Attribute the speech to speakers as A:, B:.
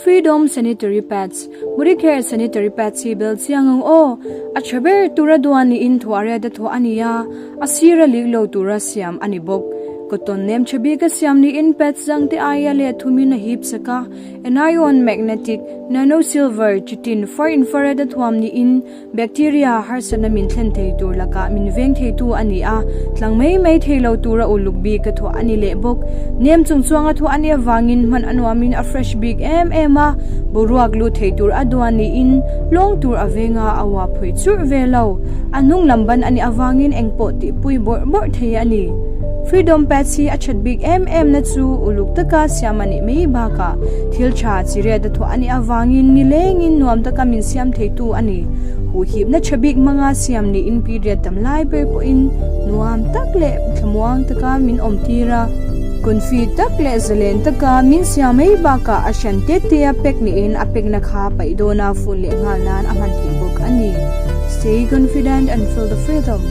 A: Freedom Sanitary Pads, Modicare Sanitary Pads hi bel chiang ang aw. A tha ber tura duan niin thuah riat a thawh a ni a, a sira lik lo tura siam a ni bawk. Cotton nem tha bika siam niin pads zang te aia leh thumin a hip sak a, Anion Magnetic, Nano Silver, chitin far infrared a thuam niin Bacteria harsatna min thlen thei tur lakah min veng theitu a ni a, tlang mai mai thei lo tura uluk bik ka thuah a ni leh bawk. Nem chung chuanga thuah a nih avangin hman a nuamin a fresh bik em em a, boruak lut thei tur a duan niin lawng tur a venga a uap phui churh ve lo. A hnung lam ban a nih avangin engpawh tihpui bawrh bawrh thei a ni. Freedom Pads hi a that bik em em na chu uluk taka siam a nih mai bakah thil tha chi riat a thuah a nih avangin nilengin nuam taka min siam theitu a ni. Huhhipna tha bik hmanga siam niin period tam lai ber pawhin nuam tak leh thlamuang taka min awm tir a. Confi tak leh zalen taka min siam mai bakah a hran te te a pack niin a pack na kha paih dawna fun leh nghal nan a hman theih bawk a ni. Stay confident and feel the freedom.